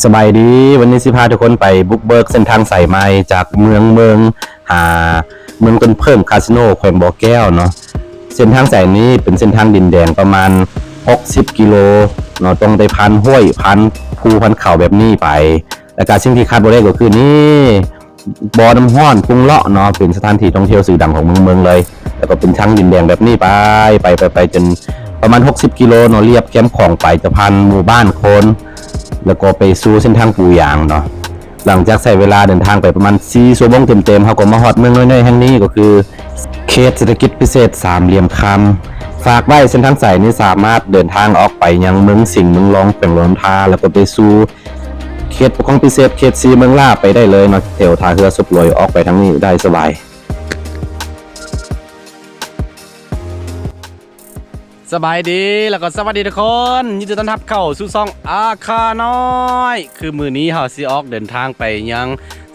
ສະບາຍດີ, ວັນນີ້ຊິພາທຸກຄົນໄປບຸກເບີກເສັ້ນທາງສາຍໃໝ່ຈາກເມືອງເມິງ ຫາເມືອງຕົ້ນເຜິ້ງ ຄາສິໂນ ແຂວງບໍ່ແກ້ວເນາະ. ເສັ້ນທາງສາຍນີ້ເປັນເສັ້ນທາງດິນແດງປະມານຫົກສິບກິໂລເນາະ, ຕ້ອງໄດ້ຜ່ານຫ້ວຍ ຜ່ານພູ ຜ່ານເຂົາແບບນີ້ໄປ. ແລ້ວກະສິ່ງທີ່ຂາດບໍ່ໄດ້ກໍຄືນີ້ ບໍ່ນ້ຳຮ້ອນປຸງເລາະເນາະ, ເປັນສະຖານທີ່ທ່ອງທ່ຽວຊື່ດັງຂອງເມືອງເມິງເລີຍ. ແລ້ວກໍເປັນທາງດິນແດງແບບນີ້ໄປ ໄປ ໄປ ໄປ ຈົນປະມານຫົກສິບກິໂລເນາະ, ລຽບແຄມຂອງໄປຈະຜ່ານໝູ່ບ້ານຄົນ ແລ້ວກໍໄປສູ່ເສັ້ນທາງປູຢາງເນາະ. ຫຼັງຈາກໃຊ້ເວລາເດີນທາງໄປປະມານສີ່ຊົ່ວໂມງເຕັມໆ, ເຮົາກໍມາຮອດເມືອງນ້ອຍໆແຫ່ງນີ້ ກໍຄືເຂດເສດຖະກິດພິເສດສາມຫຼ່ຽມຄຳ. ຝາກໄວ້ເສັ້ນທາງສາຍນີ້ສາມາດເດີນທາງອອກໄປຍັງເມືອງສິງ ເມືອງລອງ ແຂວງຫຼວງນ້ຳທາ ແລ້ວກໍໄປສູ່ ເຂດປົກຄອງພິເສດເຂດສີ່ເມືອງຫຼ້າໄປໄດ້ເລີຍເນາະ, ແຖວທ່າເຮືອສົບຫຼວຍອອກໄປທາງນີ້ໄດ້ສະບາຍ. ສະບາຍດີ ແລ້ວກໍສະຫວັດດີທຸກຄົນ, ຍິນດີຕ້ອນຮັບເຂົ້າສູ່ຊ່ອງອາຄານ້ອຍ. ຄືມື້ນີ້ເຮົາຊິອອກເດີນທາງໄປຍັງ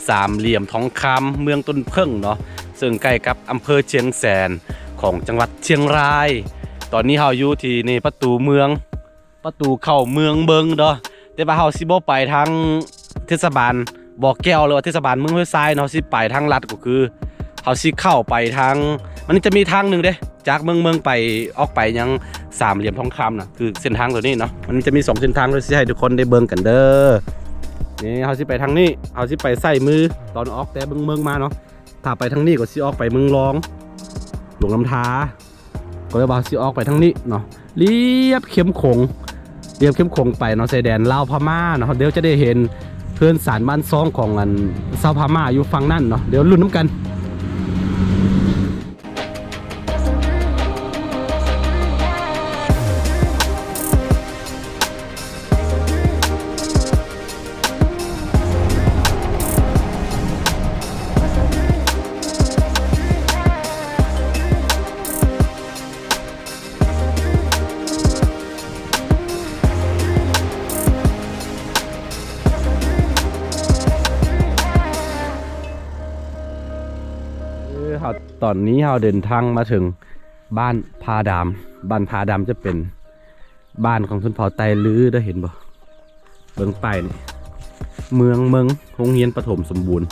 ສາມຫຼ່ຽມທອງຄຳ ເມືອງຕົ້ນເຜິ້ງເນາະ, ເຊິ່ງໃກ້ກັບອຳເພີຊຽງແສນຂອງຈັງຫວັດຊຽງລາຍ. ຕອນນີ້ເຮົາຢູ່ທີ່ນີ້ປະຕູເມືອງ ປະຕູເຂົ້າເມືອງເບິ່ງເນາະ, ແຕ່ວ່າເຮົາຊິບໍ່ໄປທາງເທດສະບານບໍ່ແກ້ວ ຫຼືວ່າເທດສະບານເມືອງຫ້ວຍຊາຍເນາະ, ເຮົາຊິໄປທາງລັດ ກໍຄືເຮົາຊິເຂົ້າໄປທາງ ມັນຈະມີທາງໜຶ່ງເດ້ ຈາກເມືອງເບິ່ງໄປ ອອກໄປຍັງສາມຫຼ່ຽມທອງຄຳນະ, ຄືເສັ້ນທາງໂຕນີ້ເນາະ. ມັນຈະມີສອງເສັ້ນທາງ ເຮົາຊິໃຫ້ທຸກຄົນໄດ້ເບິ່ງກັນເດີ. ນີ້ເຮົາຊິໄປທາງນີ້ ເຮົາຊິໄປຊ້າຍມືຕອນອອກແຕ່ເມືອງເບິ່ງມາເນາະ. ຖ້າໄປທາງນີ້ກໍຊິອອກໄປເມືອງລອງ ຫຼວງນ້ຳທາ. ກໍເລີຍວ່າຊິອອກໄປທາງນີ້ເນາະ, ລຽບເຂັມຂົງ ລຽບເຂັມຂົງໄປເນາະ, ຊາຍແດນລາວພະມ້າເນາະ. ດຽວຈະໄດ້ເຫັນເຮືອນຊານບ້ານຊ່ອງຂອງອັນຊາວພະມ້າຢູ່ຝັ່ງນັ້ນເນາະ, ດຽວລຸ້ນນຳກັນ. ເອີ ເຮົາ ຕອນນີ້ເຮົາເດີນທາງມາເຖິງບ້ານຜາດຳ. ບ້ານຜາດຳຈະເປັນ ບ້ານຂອງຊົນເຜົ່າໄຕລືເດີ, ເຫັນບໍ່? ເບິ່ງປ້າຍນີ້ ເມືອງເມິງ ໂຮງຮຽນປະຖົມສົມບູນ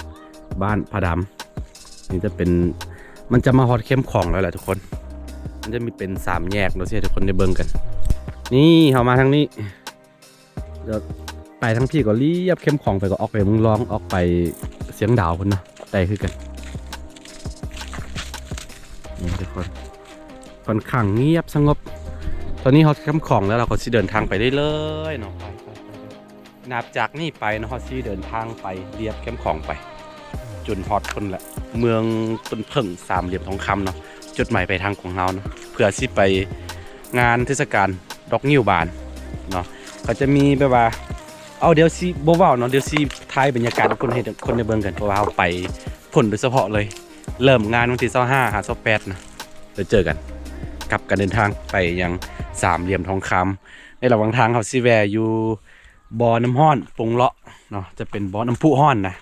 ບ້ານຜາດຳ. ນີ້ຈະເປັນ ມັນຈະມາຮອດເຂັມຂອງແລ້ວແຫຼະທຸກຄົນ, ມັນຈະມີເປັນສາມແຍກເນາະ, ຊິໃຫ້ທຸກຄົນໄດ້ເບິ່ງກັນ. ນີ້ເຮົາມາທາງນີ້ ດຽວໄປທາງພີ້ກໍລຽບເຂັມຂອງໄປ ກໍອອກໄປເມືອງລອງ ອອກໄປຊຽງດາວພຸ້ນເນາະ, ໄກຄືກັນ. ນີ້ທຸກຄົນ ຂ້ອນຂ້າງງຽບສະຫງົບ. ຕອນນີ້ຮອດແຄມຂອງແລ້ວ ເຮົາກໍຊິເດີນທາງໄປເລື້ອຍໆເນາະ. ໄປ ໄປ ໄປ ໄປ. ນັບຈາກນີ້ໄປເນາະ ເຮົາຊິເດີນທາງໄປລຽບແຄມຂອງໄປ ຈົນຮອດພຸ້ນແຫຼະ ເມືອງຕົ້ນເຜິ້ງສາມຫຼ່ຽມທອງຄຳເນາະ. ຈຸດໝາຍປາຍທາງຂອງເຮົາເນາະ ເພື່ອຊິໄປງານເທດສະການດອກງິ້ວບານເນາະ. ເຂົາຈະມີແບບວ່າ ເອົາ ດຽວຊິບໍ່ເວົ້າເນາະ, ດຽວຊິຖ່າຍບັນຍາກາດໃຫ້ຄົນ ໃຫ້ຄົນໄດ້ເບິ່ງກັນ ເພາະວ່າເຮົາໄປພຸ້ນໂດຍສະເພາະເລີຍ. ເລີ່ມງານວັນທີຊາວຫ້າຫາຊາວແປດນະ. ແລ້ວເຈີກັນກັບການເດີນທາງໄປຍັງສາມຫຼ່ຽມທອງຄຳ. ໃນລະຫວ່າງທາງເຮົາຊິແວ່ຢູ່ບໍ່ນ້ຳຮ້ອນປົງເລາະເນາະ, ຈະເປັນບໍ່ນ້ຳພຸຮ້ອນນະ.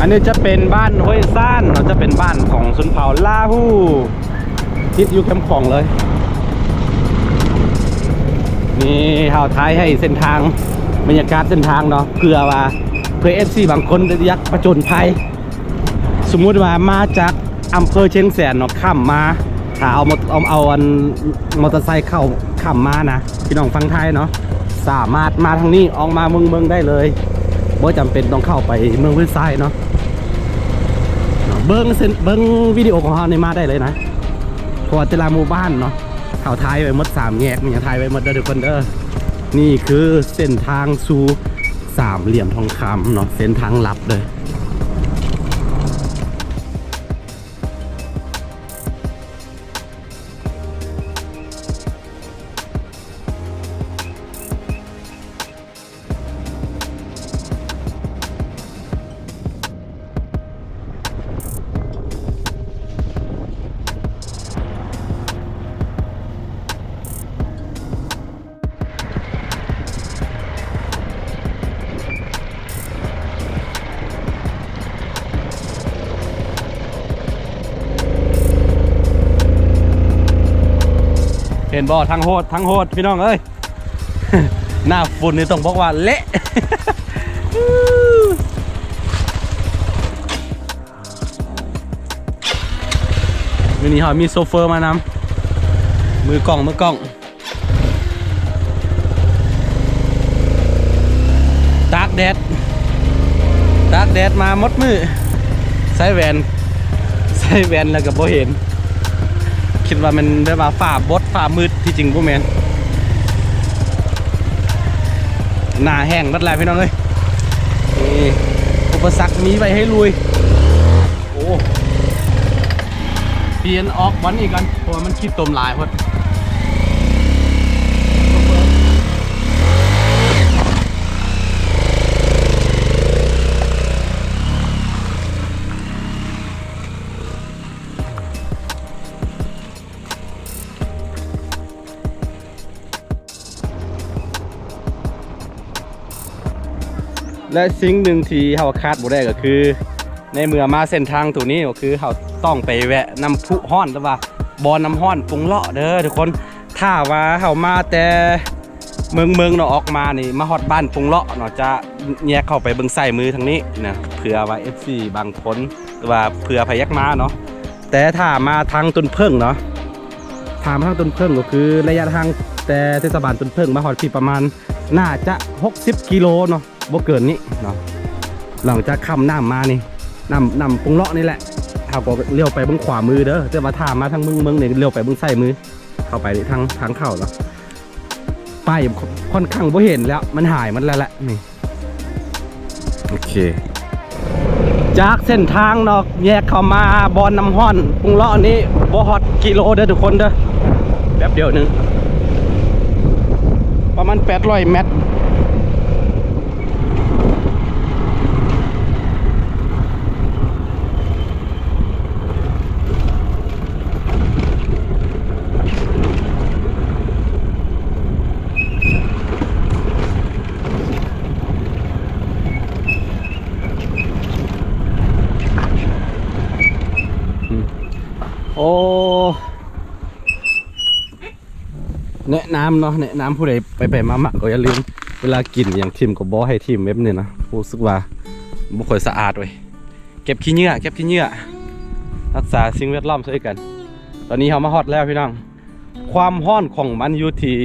ອັນນີ້ຈະເປັນບ້ານຫ້ວຍຊານເນາະ, ຈະເປັນບ້ານຂອງຊົນເຜົ່າລາຫູ ຕິດຢູ່ແຄມຂອງເລີຍ. ນີ້ເຮົາຖ່າຍໃຫ້ເສັ້ນທາງ ບັນຍາກາດເສັ້ນທາງເນາະ, ເພື່ອວ່າ ເພື່ອເອັຟຊີບາງຄົນທີ່ຢາກປະຈົນໄພ ສົມມຸດວ່າມາຈາກອຳເພີຊຽງແສນເນາະ ຂ້າມມາ ຖ້າເອົາ ເອົາ ເອົາອັນມໍເຕີໄຊເຂົ້າ ຂ້າມມານະ ພີ່ນ້ອງຝັ່ງໄທເນາະ ສາມາດມາທາງນີ້ ອອກມາເມືອງເບິ່ງໄດ້ເລີຍ, ບໍ່ຈຳເປັນຕ້ອງເຂົ້າໄປເມືອງຫ້ວຍຊາຍເນາະ. ເບິ່ງເສັ້ນ ເບິ່ງວິດີໂອຂອງເຮົານີ້ມາໄດ້ເລີຍນະ, ເພາະວ່າແຕ່ລະໝູ່ບ້ານເນາະ ເຮົາຖ່າຍໄວ້ໝົດສາມແຍກ, ມັນຍັງຖ່າຍໄວ້ໝົດເດີທຸກຄົນເດີ. ນີ້ຄືເສັ້ນທາງສູ່ສາມຫຼ່ຽມທອງຄຳເນາະ, ເສັ້ນທາງລັບເດີ. ເຫັນບໍ່? ທາງໂຫດ ທາງໂຫດ ພີ່ນ້ອງເອີຍ. ໜ້າຝົນນີ້ຕ້ອງບອກວ່າເລະ. ມື້ນີ້ເຮົາມີໂຊເຟີມານຳ ມືກ້ອງ ມືກ້ອງ. ຕາກແດດ ຕາກແດດມາໝົດມື້ ໃສ່ແວ່ນ ໃສ່ແວ່ນແລ້ວກໍບໍ່ເຫັນ ຄິດວ່າມັນແບບວ່າຟ້າບົດ ຟ້າມືດ ທີ່ຈິງບໍ່ແມ່ນ ໜ້າແຫ້ງໝົດແລ້ວ ພີ່ນ້ອງເອີຍ. ນີ້ ອຸປະສັກມີໄວ້ໃຫ້ລຸຍ. ໂອ້ ປ່ຽນອອກບ່ອນນີ້ກ່ອນ ເພາະວ່າມັນຂີ້ຕົມຫຼາຍໂພດ. ແລະ ສິ່ງໜຶ່ງທີ່ເຮົາຂາດບໍ່ໄດ້ກໍຄື ໃນເມື່ອມາເສັ້ນທາງໂຕນີ້ ກໍຄືເຮົາຕ້ອງໄປແວະນ້ຳພຸຮ້ອນ ຫຼືວ່າບໍ່ນ້ຳຮ້ອນປຸງເລາະເດີທຸກຄົນ. ຖ້າວ່າເຮົາມາແຕ່ເມືອງໆເນາະ ອອກມານີ້ ມາຮອດບ້ານປຸງເລາະເນາະ ຈະແຍກເຂົ້າໄປເບິ່ງຊ້າຍມືທາງນີ້ນະ ເພື່ອວ່າເອັຟຊີບາງຄົນ ຫຼືວ່າເພື່ອໃຜຢາກມາເນາະ. ແຕ່ຖ້າມາທາງຕົ້ນເຜິ້ງເນາະ ຖ້າມາທາງຕົ້ນເຜິ້ງ ກໍຄືໄລຍະທາງແຕ່ເທດສະບານຕົ້ນເຜິ້ງມາຮອດພີ້ປະມານ ໜ້າຈະຫົກສິບກິໂລເນາະ ບໍ່ເກີນນີ້ເນາະ. ຫຼັງຈາກຂ້າມນ້ຳມານີ້ ນ້ຳ ນ້ຳປຸງເລາະນີ້ແຫຼະ ເຮົາກໍລ້ຽວໄປເບິ່ງຂວາມືເດີ. ແຕ່ວ່າຖ້າມາທາງເມືອງໆນີ້ ລ້ຽວໄປເບິ່ງຊ້າຍມື ເຂົ້າໄປທາງ ທາງເຂົ້າເນາະ. ປ້າຍຂ້ອນຂ້າງບໍ່ເຫັນແລ້ວ ມັນຫາຍໝົດແລ້ວແຫຼະນີ້. ໂອເຄ ຈາກເສັ້ນທາງເນາະ ແຍກເຂົ້າມາບ່ອນນ້ຳຮ້ອນປຸງເລາະນີ້ ບໍ່ຮອດກິໂລເດີທຸກຄົນເດີ ແປັບດຽວໜຶ່ງ ປະມານແປດຮ້ອຍແມັດ. ໂອ້ ແນະນຳເນາະ ແນະນຳຜູ້ໃດໄປໆມາໆ ກໍຢ່າລືມ ເວລາກິນຫຍັງຖິ້ມກໍບໍ່ໃຫ້ຖິ້ມແບບນີ້ນະ ຮູ້ສຶກວ່າບໍ່ຄ່ອຍສະອາດເວີຍ. ເກັບຂີ້ເຫຍື້ອ ເກັບຂີ້ເຫຍື້ອ ຮັກສາສິ່ງແວດລ້ອມຊ່ວຍກັນ. ຕອນນີ້ເຮົາມາຮອດແລ້ວພີ່ນ້ອງ ຄວາມຮ້ອນຂອງມັນຢູ່ທີ່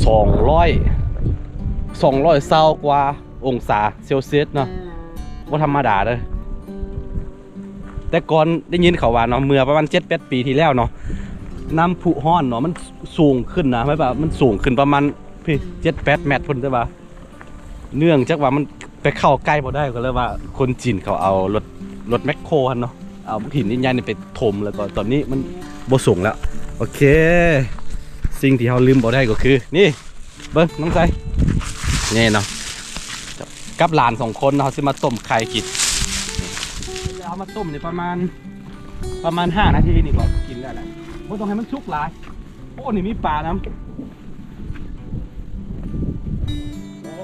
ສອງຮ້ອຍ ສອງຮ້ອຍຊາວກວ່າອົງສາເຊວຊຽສເນາະ ບໍ່ທຳມະດາເດີ. ແຕ່ກ່ອນໄດ້ຍິນເຂົາວ່າເນາະ ເມື່ອປະມານເຈັດແປດປີທີ່ແລ້ວເນາະ ນ້ຳພຸຮ້ອນເນາະ ມັນສູງຂຶ້ນນະ ແບບວ່າມັນສູງຂຶ້ນປະມານພີ້ເຈັດແປດແມັດພຸ້ນ ແຕ່ວ່າ ເນື່ອງຈາກວ່າມັນໄປເຂົ້າໃກ້ບໍ່ໄດ້ ກໍເລີຍວ່າຄົນຈີນເຂົາເອົາລົດ ລົດແມັກໂຄຫັ້ນເນາະ ເອົາຫີນໃຫຍ່ໆນີ້ໄປຖົມ ແລ້ວກໍຕອນນີ້ມັນບໍ່ສູງແລ້ວ. ໂອເຄ ສິ່ງທີ່ເຮົາລືມບໍ່ໄດ້ກໍຄື ນີ້ ເບິ່ງນ້ອງໄຊ ນີ້ເນາະ ກັບຫຼານສອງຄົນເນາະ ເຮົາຊິມາຕົ້ມໄຂ່ກິນ. ເຮົາມາຕົ້ມນີ້ປະມານ ປະມານຫ້ານາທີນີ້ກໍກິນໄດ້ແລ້ວ ບໍ່ຕ້ອງໃຫ້ມັນສຸກຫຼາຍ. ໂອ້ ນີ້ມີປານຳ. ໂອ້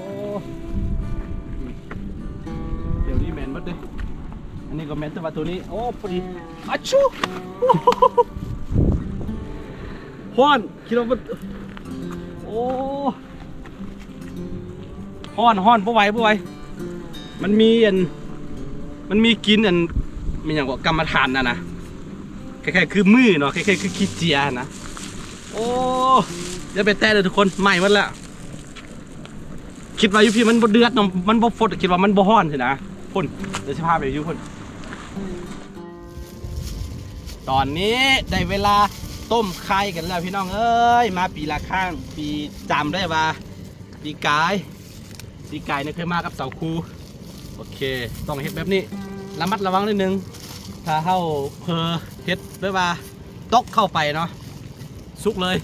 ດຽວນີ້ແມ່ນໝົດເດ້ ອັນນີ້ກໍແມ່ນ ແຕ່ວ່າໂຕນີ້ ໂອ້ ພໍດີ ອາຊູ ຮ້ອນ ຄິດວ່າມັນ ໂອ້ ຮ້ອນ ຮ້ອນ ບໍ່ໄຫວ ບໍ່ໄຫວ. ມັນມີອັນ ມັນມີກິ່ນອັນ ແມ່ນຫຍັງເກາະ ກຳມະຖານນະນະ ຄ້າຍໆຄືມືເນາະ ຄ້າຍໆຄືຂີ້ເຈຍຫັ້ນນະ. ໂອ້ ຢ່າໄປແຕະເດີທຸກຄົນ ໄໝ້ໝົດແລ້ວ. ຄິດວ່າຢູ່ພີ້ມັນບໍ່ເດືອດເນາະ ມັນບໍ່ຟົດ ຄິດວ່າມັນບໍ່ຮ້ອນຊີ້ນະ. ພຸ້ນ ດຽວຊິພາໄປຢູ່ພຸ້ນ. ຕອນນີ້ໄດ້ເວລາຕົ້ມໄຂ່ກັນແລ້ວພີ່ນ້ອງເອີຍ ມາປີລະຄັ້ງ ປີ ຈຳໄດ້ວ່າປີກາຍ ປີກາຍນີ້ເຄີຍມາກັບສາວຄູ. ໂອເຄ ຕ້ອງເຮັດແບບນີ້ ລະມັດລະວັງໜ້ອຍໜຶ່ງ ຖ້າເຮົາເຜີເຮັດແບບວ່າຕົກເຂົ້າໄປເນາະ ສຸກເລີຍ.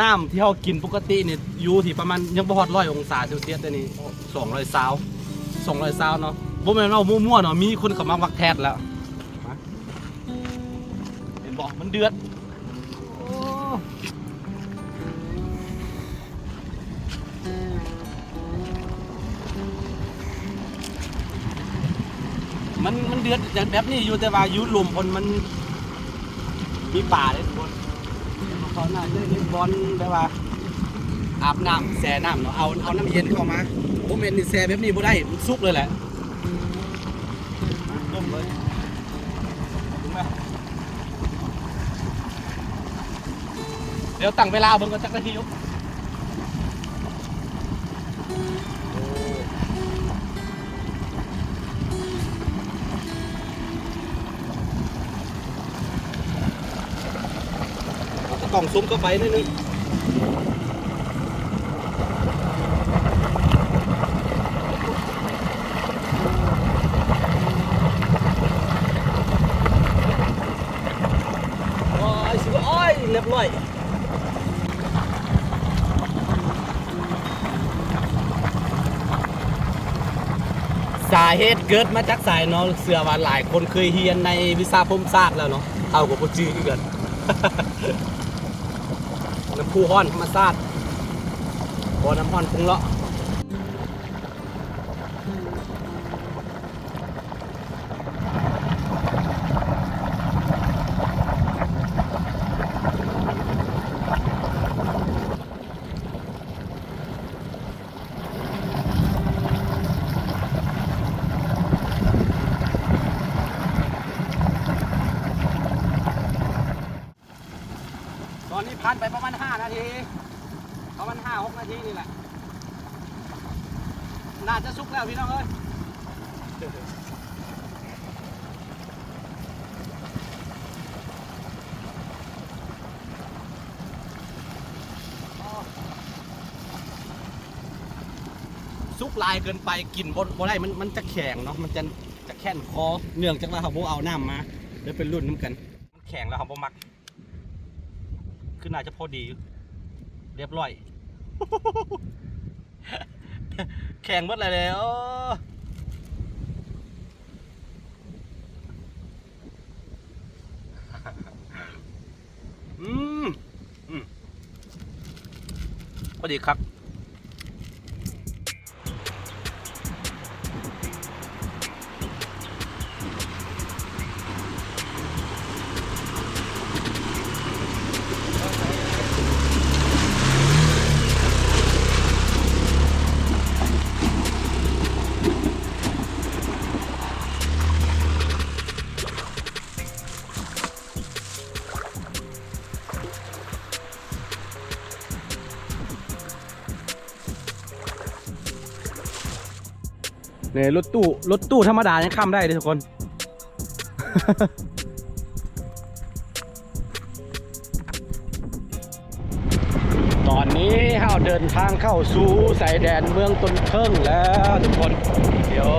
ນ້ຳທີ່ເຮົາກິນປົກກະຕິນີ້ຢູ່ທີ່ປະມານຍັງບໍ່ຮອດຮ້ອຍອົງສາເຊວຊຽສເດ້ນີ້ ສອງຮ້ອຍຊາວ ສອງຮ້ອຍຊາວເນາະ. ບໍ່ແມ່ນເວົ້າມົ້ວໆເນາະ ມີຄົນເຂົ້າມາວັກແທດແລ້ວ. ເຫັນບໍ່? ມັນເດືອດ. ໂອ້ ມັນ ມັນເດືອດແບບນີ້ຢູ່ ແຕ່ວ່າຢູ່ລຸ່ມພຸ້ນມັນມີປາເດ້ທຸກຄົນ. ເຂົາໜ້າຈະເຮັດບ່ອນແບບວ່າອາບນ້ຳແຊ່ນ້ຳເນາະ ເອົາ ເອົານ້ຳເຢັນເຂົ້າມາ. ບໍ່ແມ່ນນີ້ແຊ່ແບບນີ້ບໍ່ໄດ້ ມັນສຸກເລີຍແຫຼະ. ດຽວຕັ້ງເວລາເບິ່ງກ່ອນຈັກນາທີຢູ່. ເອົາຕະກ້ອງຊູມເຂົ້າໄປໜ້ອຍໜຶ່ງ. ໂອ້ຍ ຊິ ໂອ້ຍ ລຽບຮ້ອຍ. ສາເຫດເກີດມາຈາກໃສເນາະ? ເຊື່ອວ່າຫຼາຍຄົນເຄີຍຮຽນໃນວິຊາພົມສາດແລ້ວເນາະ, ເຮົາກໍບໍ່ຈື່ຄືກັນ. ນ້ຳພຸຮ້ອນທຳມະຊາດ, ບໍ່ ນ້ຳຮ້ອນປຸງເລາະ. ຕອນນີ້ຜ່ານໄປປະມານຫ້ານາທີ ປະມານຫ້າຫົກນາທີນີ້ແຫຼະ ໜ້າຈະສຸກແລ້ວພີ່ນ້ອງເອີຍ. ສຸກຫຼາຍເກີນໄປ ກິນບໍ່ ບໍ່ໄດ້ ມັນ ມັນຈະແຂງເນາະ ມັນຈະ ຈະແຄ້ນຄໍ ເນື່ອງຈາກວ່າເຮົາບໍ່ເອົານ້ຳມາ ເດີໄປລຸ້ນນຳກັນ. ແຂງແລ້ວເຮົາບໍ່ມັກ ຄືໜ້າຈະພໍດີຢູ່ ລຽບຮ້ອຍ ແຂງໝົດແລ້ວ. ອືມ ອືມ ພໍດີຄັກ. ນີ້ ລົດຕູ້ ລົດຕູ້ທຳມະດາຍັງຂ້າມໄດ້ເດ້ທຸກຄົນ. ຕອນນີ້ເຮົາເດີນທາງເຂົ້າສູ່ຊາຍແດນເມືອງຕົ້ນເຜິ້ງແລ້ວທຸກຄົນ. ດຽວ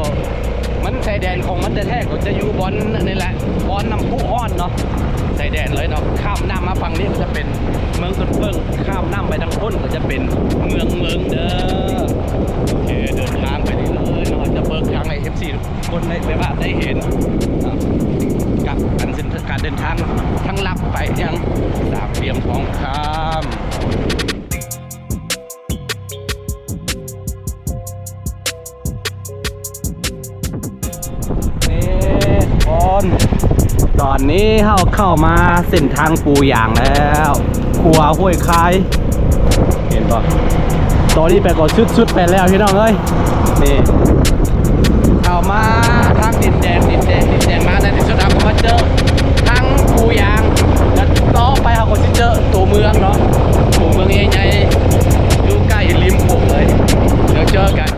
ມັນຊາຍແດນຂອງມັນແທ້ໆ ກໍຈະຢູ່ບ່ອນອັນນີ້ແຫຼະ ບ່ອນນ້ຳພຸຮ້ອນເນາະ ຊາຍແດນເລີຍເນາະ. ຂ້າມນ້ຳມາຝັ່ງນີ້ກໍຈະເປັນເມືອງຕົ້ນເຜິ້ງ ຂ້າມນ້ຳໄປທາງພຸ້ນກໍຈະເປັນເມືອງເມິງເດີ. ໂອເຄ ເດີນທາງໄປນີ້ເລີຍເນາະ ຈະເບິ່ງທາງໃຫ້ເອັຟຊີທຸກຄົນໄດ້ ແບບວ່າໄດ້ເຫັນກັບອັນເສັ້ນ ການເດີນທາງທາງລັບໄປຍັງສາມຫຼ່ຽມທອງຄຳ. ນີ້ທຸກຄົນ ຕອນນີ້ເຮົາເຂົ້າມາເສັ້ນທາງປູຢາງແລ້ວ ຂົວຫ້ວຍຄາຍ ເຫັນບໍ່? ຕອນນີ້ໄປກໍສຸດໆໄປແລ້ວພີ່ນ້ອງເອີຍ. ນີ້ ເຂົ້າມາທາງດິນແດງ ດິນແດງ ດິນແດງ ມາໃນທີ່ສຸດເຮົາກໍມາເຈີທາງພູຢາງ ແລ້ວຕໍ່ໄປເຮົາກໍຊິເຈີຕົວເມືອງເນາະ ຕົວເມືອງໃຫຍ່ໆ ຢູ່ໃກ້ລິມໂຂງເລີຍ. ດຽວເຈີກັນ.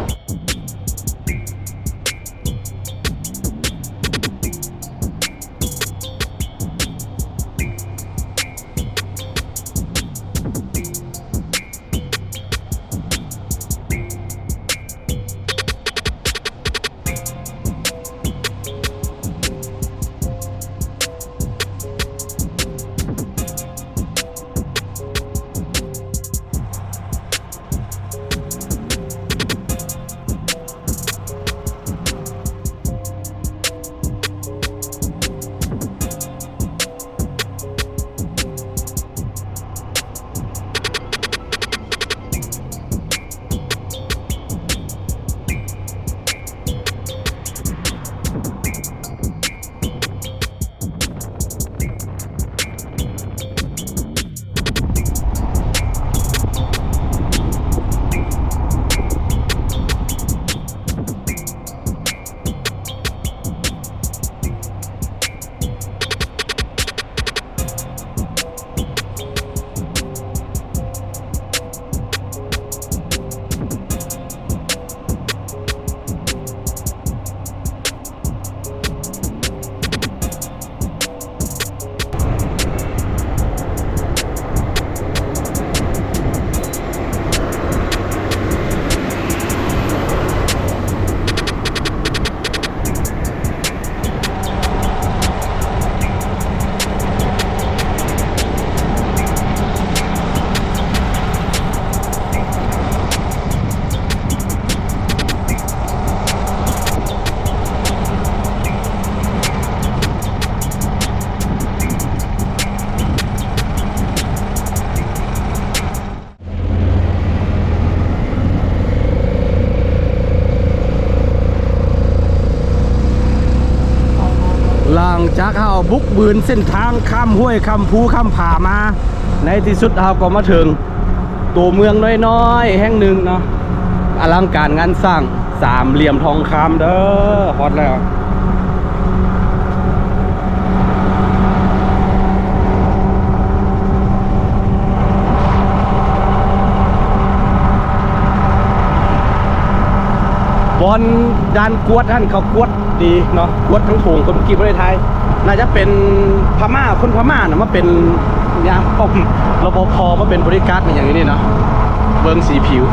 ຫຼັງຈາກເຮົາບຸກບືນເສັ້ນທາງຂ້າມຫ້ວຍ ຂ້າມພູ ຂ້າມຜາມາ ໃນທີ່ສຸດເຮົາກໍມາເຖິງຕົວເມືອງນ້ອຍໆແຫ່ງໜຶ່ງເນາະ. ອະລັງການງານສ້າງ ສາມຫຼ່ຽມທອງຄຳເດີ. ຮອດແລ້ວ. ບ່ອນດ່ານກວດຫັ້ນ ເຂົາກວດດີເນາະ, ກວດທາງຖົງ. ເມື່ອກີ້ບໍ່ໄດ້ຖ່າຍ ໜ້າຈະເປັນພະມ້າ, ຄົນພະມ້ານະ ມາເປັນຍາມ ລະ ປະ ພ ມາເປັນບໍດີກາດອີ່ຫຍັງຢູ່ນີ້ເນາະ. ເບິ່ງສີຜິວ.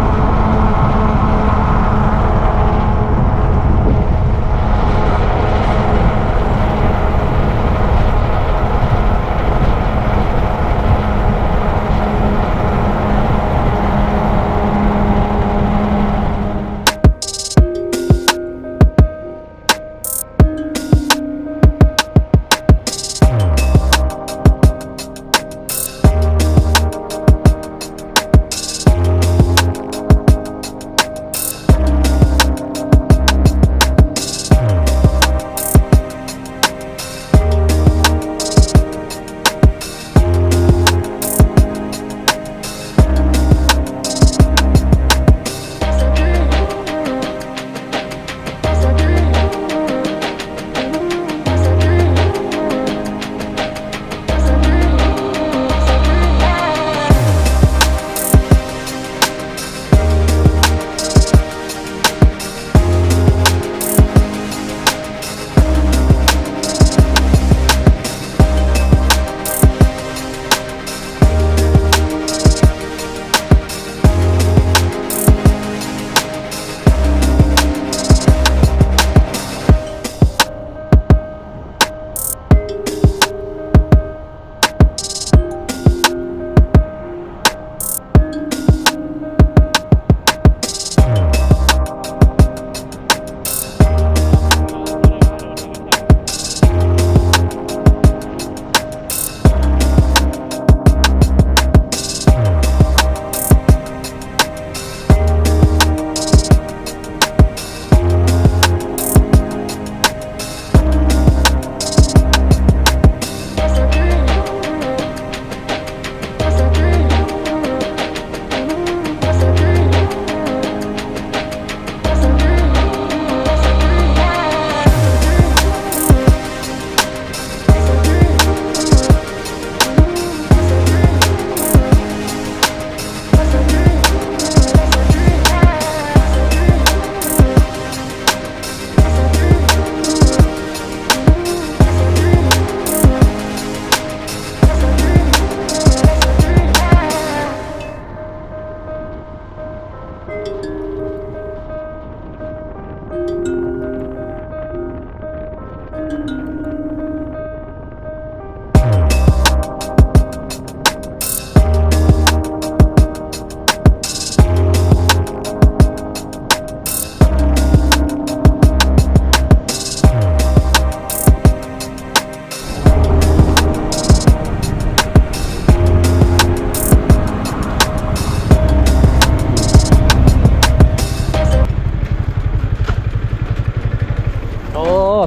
ໂອ້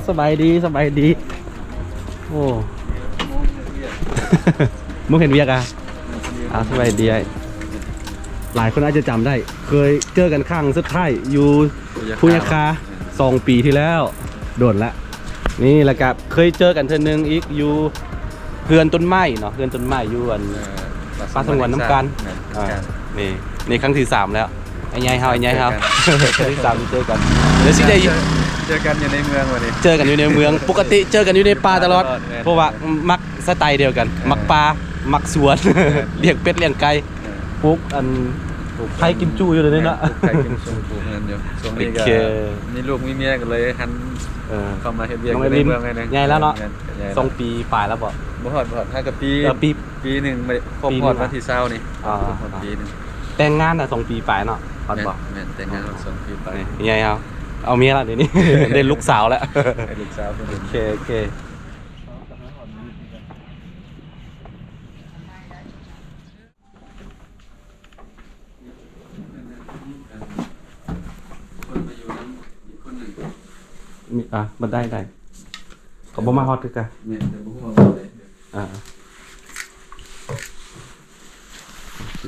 ສະບາຍດີ ສະບາຍດີ. ໂອ້ ມຶງເຫັນວຽກອະ? ອາ ສະບາຍດີອ້າຍ. ຫຼາຍຄົນອາດຈະຈຳໄດ້ ເຄີຍເຈີກັນຄັ້ງສຸດທ້າຍຢູ່ ພູຍາຄາ ສອງປີທີ່ແລ້ວ ໂດນລະ. ນີ້ ແລ້ວກະເຄີຍເຈີກັນເທື່ອໜຶ່ງອີກຢູ່ເຮືອນຕົ້ນໄມ້ເນາະ, ເຮືອນຕົ້ນໄມ້ຢູ່ອັນ ເອີ ປ່າສະຫງວນນ້ຳການ. ແມ່ນ ອ່າ ນີ້ ນີ້ຄັ້ງທີສາມແລ້ວ ອ້າຍໃຫຍ່ເຮົາ ອ້າຍໃຫຍ່ເຮົາ ຄັ້ງທີສາມທີ່ເຈີກັນ. ດຽວຊິໄດ້ເຈີກັນຢູ່ໃນເມືອງບັດນີ້ ເຈີກັນຢູ່ໃນເມືອງ. ປົກກະຕິເຈີກັນຢູ່ໃນປ່າຕະຫຼອດ ເພາະວ່າມັກສະໄຕດຽວກັນ ມັກປ່າ ມັກສວນ ລ້ຽງເປັດລ້ຽງໄກ່ ປູກອັນ ໄຄກິມຈູຢູ່ເດນີ້ເນາະ. ປູກໄຄກິມຈູ ປູກນັ້ນຢູ່. ຊ່ວງນີ້ກໍມີລູກມີເມຍກໍເລີຍຫັນ ເອີ ເຂົ້າມາເຮັດວຽກຢູ່ໃນເມືອງ. ໃຫຍ່ແລ້ວເນາະ? ສອງປີປາຍແລ້ວບໍ່? ບໍ່ຮອດ ບໍ່ຮອດ ຫາກະປີ ເອີ ປີ ປີໜຶ່ງ ຄົບຮອດວັນທີຊາວນີ້. ອໍ ຄົບຮອດປີໜຶ່ງ. ແຕ່ງງານນະ ສອງປີປາຍເນາະ ຮອດບໍ່? ແມ່ນ ແຕ່ງງານສອງປີປາຍ. ໃຫຍ່ເຮົາ ເອົາເມຍແລ້ວດຽວນີ້ ໄດ້ລູກສາວແລ້ວ ໄດ້ລູກສາວ. ໂອເຄ ໂອເຄ. ມີ ອ່ະ ບັນໄດໄດ້. ເຂົາບໍ່ມາຮອດຄືກັນ. ແມ່ນ ແຕ່ບໍ່ຮູ້ວ່າເວົ້າໄດ້. ອ່າ ໂອເຄ.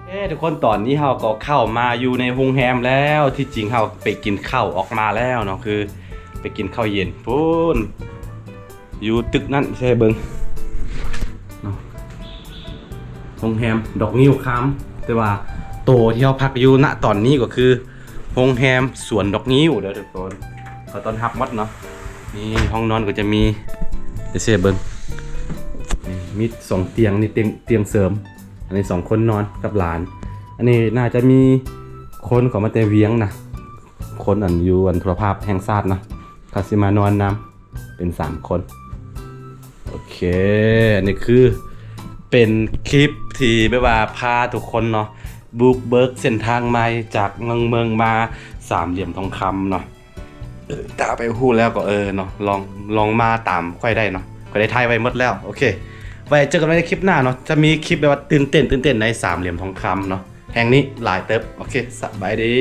ເອີ ທຸກຄົນ ຕອນນີ້ເຮົາກໍເຂົ້າມາຢູ່ໃນໂຮງແຮມແລ້ວ. ທີ່ຈິງເຮົາໄປກິນເຂົ້າອອກມາແລ້ວເນາະ ຄືໄປກິນເຂົ້າເຢັນພຸ້ນ ຢູ່ຕຶກນັ້ນ ຊິໃຫ້ເບິ່ງເນາະ ໂຮງແຮມດອກງິ້ວຄຳ. ແຕ່ວ່າໂຕທີ່ເຮົາພັກຢູ່ນະຕອນນີ້ກໍຄືໂຮງແຮມສວນດອກງິ້ວເດີທຸກຄົນ. ເຂົາຕ້ອນຮັບໝົດເນາະ. ນີ້ຫ້ອງນອນກໍຈະມີ ເດເຊເບິ່ງ ນີ້ມີສອງຕຽງ ນີ້ຕຽງ ຕຽງເສີມ. ອັນນີ້ສອງຄົນນອນກັບຫຼານ. ອັນນີ້ໜ້າຈະມີຄົນເຂົາມາແຕ່ວຽງນະ ຄົນອັນຢູ່ອັນໂທລະພາບແຫ່ງຊາດນະ ເຂົາຊິມານອນນຳ. ເປັນສາມຄົນ. ໂອເຄ ອັນນີ້ຄືເປັນຄລິບທີ່ແບບວ່າພາທຸກຄົນເນາະ ບຸກເບີກເສັ້ນທາງໃໝ່ຈາກເມືອງເມືອງມາສາມຫຼ່ຽມທອງຄຳເນາະ. ເອີ ຖ້າໄປຮູ້ແລ້ວກໍ ເອີ ເນາະ ລອງ ລອງມາຕາມຂ້ອຍໄດ້ເນາະ ຂ້ອຍໄດ້ຖ່າຍໄວ້ໝົດແລ້ວ. ໂອເຄ ໄວ້ເຈີກັນໃໝ່ໃນຄລິບໜ້າເນາະ ຈະມີຄລິບແບບວ່າຕື່ນເຕັ້ນ ຕື່ນເຕັ້ນໃນສາມຫຼ່ຽມທອງຄຳເນາະ ແຫ່ງນີ້ຫຼາຍເຕີບ. ໂອເຄ ສະບາຍດີ.